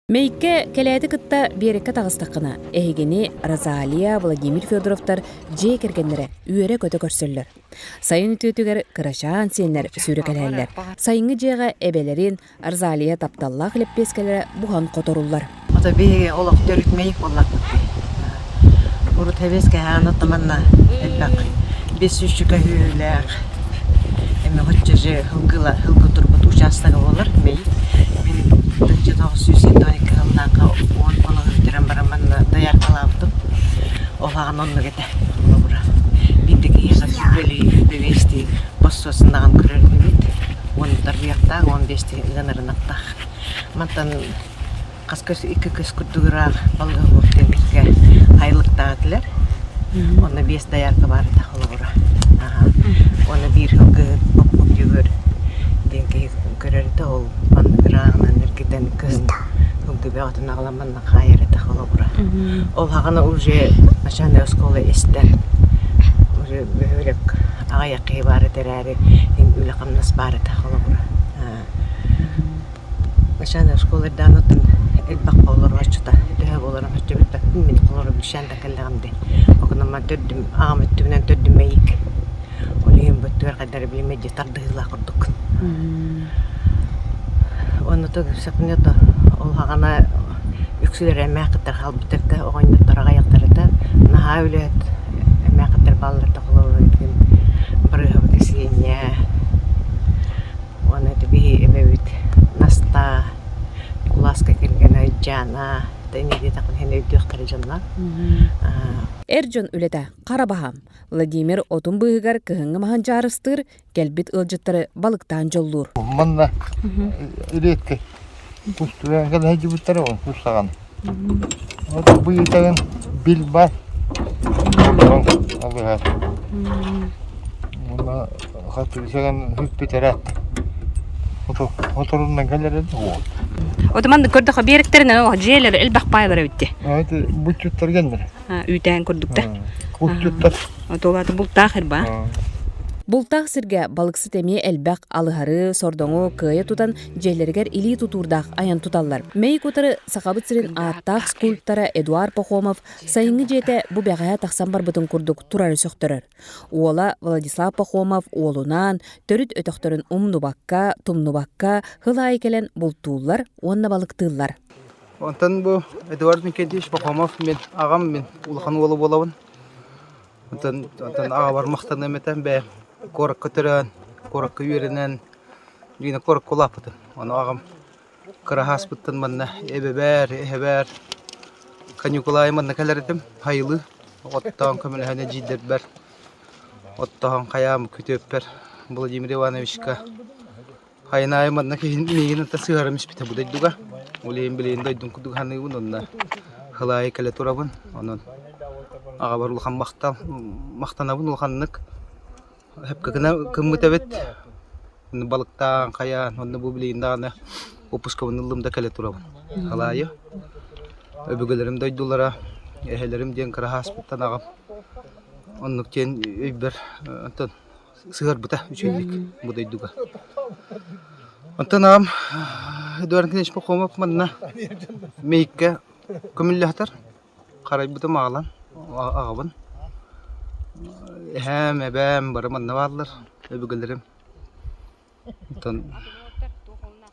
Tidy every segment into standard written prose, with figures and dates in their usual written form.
Мэйиккэ кэлээти кытта биэрэккэ таҕыстаххына, эһигини Розалия, Владимир Федоровтар дьиэ кэргэннэрэ үөрэ-көтө көрсөллөр. Сайын үтүөтүгэр кырачаан сиэннэр сүүрэкэлэһэллэр. Сайыҥҥы дьиэҕэ эбэлэрин Розалия тапталлаах лэппиэскэлэрэ буһан хоторуллар. Ото биһиги олох төрүт мэйик буоллахпыт дии. Урут хэбиэскэ хаан оттоманна элбэх бес сүүсчүкэ сүөһүлээх эмэ хоччожы һылгыла һылгы турбут учаастага буолар мэйик. Мин 1972 сыллаахха уон хонугу бүтэрэн баран манна дояркалаабытым. Ол аҕан оннук этэ холобура. Биирдэ киһиэхэ сүүрбэлии, сүүрбэ боссуосуннаҕын көрөр этибит. Уон тарбыйахтаах, уон биэстии ыанарынахтаах. Мантан хас көс икки көс курдук ыраах балыыһа диэн биргэ айылыктаах этилэр. Онно биэс доярка баар этэ холобура. Уонна биир сылгыһыт Боппук Дьөгүөр диэн киһи көрөр этэ ол маннык ырааҕынан эргитэн кыһын сылгы бөҕөтүн аҕалан манна хаайар этэ холобура. Ол хаҕана уже начальная оскуола истэн уже бөһүөлэк аҕыйах киһи баар этэ эрээри үлэ-хамнас баар этэ холобура. Начальная школа эрдэҕинэ оттон элбэх олорооччута төһө буоларын соччо билбэппин мин олоро билсээн да кэллэҕим дии. Окунаммар төрдүм аҕам өттүбүнэн төрдүм мэйик. Ол иһин бу өттүгэр хайдах эрэ билиммэт дии тардыһыылаах курдуккун. Уонна то сапнето ол хаҕана үксүлэрэ эмээхиттэр хаалбыттар да оҕонньоттор аҕыйахтар этэ. Наһаа үлэһит эмээхиттэр бааллар да холобура Барыыһабыт Сиэнньэ Уонна ити биһи эбэбит Настаа, Ньукулааска кэргэнэ Дьаана, инньэ диэтэхпинэ иһин өйдүөхтэрэ дьоннор. Эр дьон үлэтэ хара баһаам. Владимир отун быыһыгар кыһыҥҥы маһын дьаарыстыыр, кэлбит ыалдьыттары балыктаан дьоллуур. Манна редко кустуйан кэлэ сылдьыбыттара ол кус саҕана. Вот бу ыйтагын бил бар олорон алыһар. Уонна хатырысаган бүппүтэрэ моторунан кэлэр эди уол. Ото маннык көрдөхө биэрэктэринэн дьиэлэр элбэх паайлар эбитти. Это буччуттар геннер. Үүтээн курдук да. Кусчуттар. Отуолааты бултаах ирба. Бултаах сиргэ балыксыт эмиэ элбэх алыһары, сордоҥу кыайа тутан дьиэлэригэр илии тутуурдаах айан туталлар. Мэйик утары Сахабыт сирин ааттаах скульптора Эдуард Пахомов сайыҥҥы дьиэтэ бу бэҕэһээ тахсан барбытын курдук турары сөхтөрөр. Уола Владислав Пахомов уолунаан төрүт өтөхтөрүн умнубакка, тумнубакка сыл аайы кэлэн бултууллар уонна балыктыыллар. Онтон бу Эдуард Никитич Пахомов мин аҕам мин улахан уола буолабын. Онтон онтон аҕабар махтаныам этэ бэйэм куоракка төрөөн, куоракка үөрэнэн Лина куоракка улааппытым. Ону аҕам кыра ааспыттан манна эбэбэр, эһэбэр каникулаайы манна кэлэр этим. Хайылыы оттоон көмөлөһөн эдьиийдэрбэр оттоһон хайаам күтүөппэр Владимир Ивановичка хайын аайы манна киһин миигин ытта сыһарым испитэ бу дойдуга. Ол иһин билигин дойдум курдук саныыбын уонна хылаайы кэлэ турабын. Онон аҕабар улахан махтал махтанабын улаханнык. Сөпкө гына гыммыт эбит. Балыктаан, хайаан, онно бу билигин даҕаны уоппускабын ыллым да кэлэ турабын. Халаайы. Өбүгэлэрим дойдулара, эһэлэрим диэн кыра ааспыттан аҕам оннук диэн өйбөр онтон сыһыарбыта үчүгэйдик бу дойдуга. Онтон аҕам Эдуард Николаевич Пахомов манна Мэйиккэ көмүллэ сытар. Харайбытым аҕалан, аҕабын. Эһээм, эбээм бары манна бааллар, өбүгэлэрим. Оттон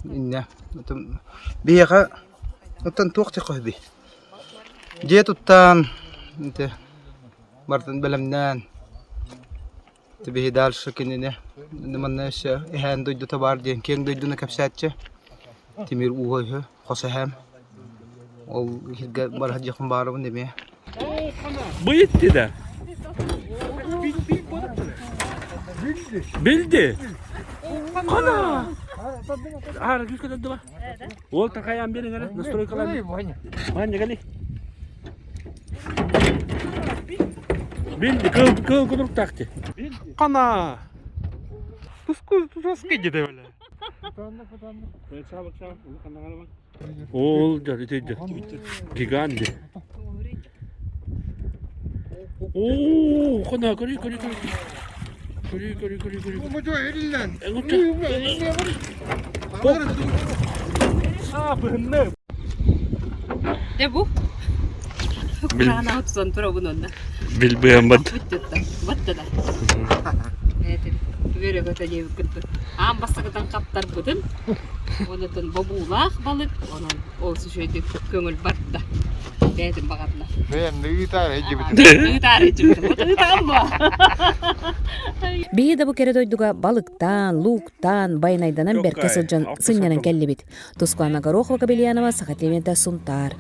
инньэ оттон биһиэхэ оттон туох диэххэ сөбүй? Дьиэ туттан ити барытын бэлэмнээн Биһи дальше кинини манна өссө эһээн дойдута баар диэн киэҥ дойдуну кэпсээччи Тимир ууһа үһү хос эһээм ол иһиргэ бара сылдьыахпын баарыбын эмиэ Быйытты да. Билди. Кана. Ара күс көтөдү ба. Ол такаян бериң эрэ настройкалар. Ваня кали. Билди кыл кыл кудуруктаахти. Кана. Туску туску дede böyle. Ол дьэ ити гигант дии. Оо, хана көрүй көрүй көрүй. Көрүй көрүй көрүй көрүй. Дьэ бу кураанах тутан турабын онно. Билбэм бат. Батта да. Үөрэ-көтө диэбит курдук. Аан бастакытан хаптарбытым. Онотон бобуулаах балык, онон ол үчүгэйдик көҥүл барда. Бэйэтин баҕатына. Бэйэм ыытаар илдьибитим. Ыытаар илдьибитим. Ыытаҕын дуо? Биһи да бу кэрэ дойдуга балыктаан, лууктаан, байанайданан бэркэ сылдьан сынньанан кэллибит. Тускуана Горохова-Кобельянова, Саха Сунтаар.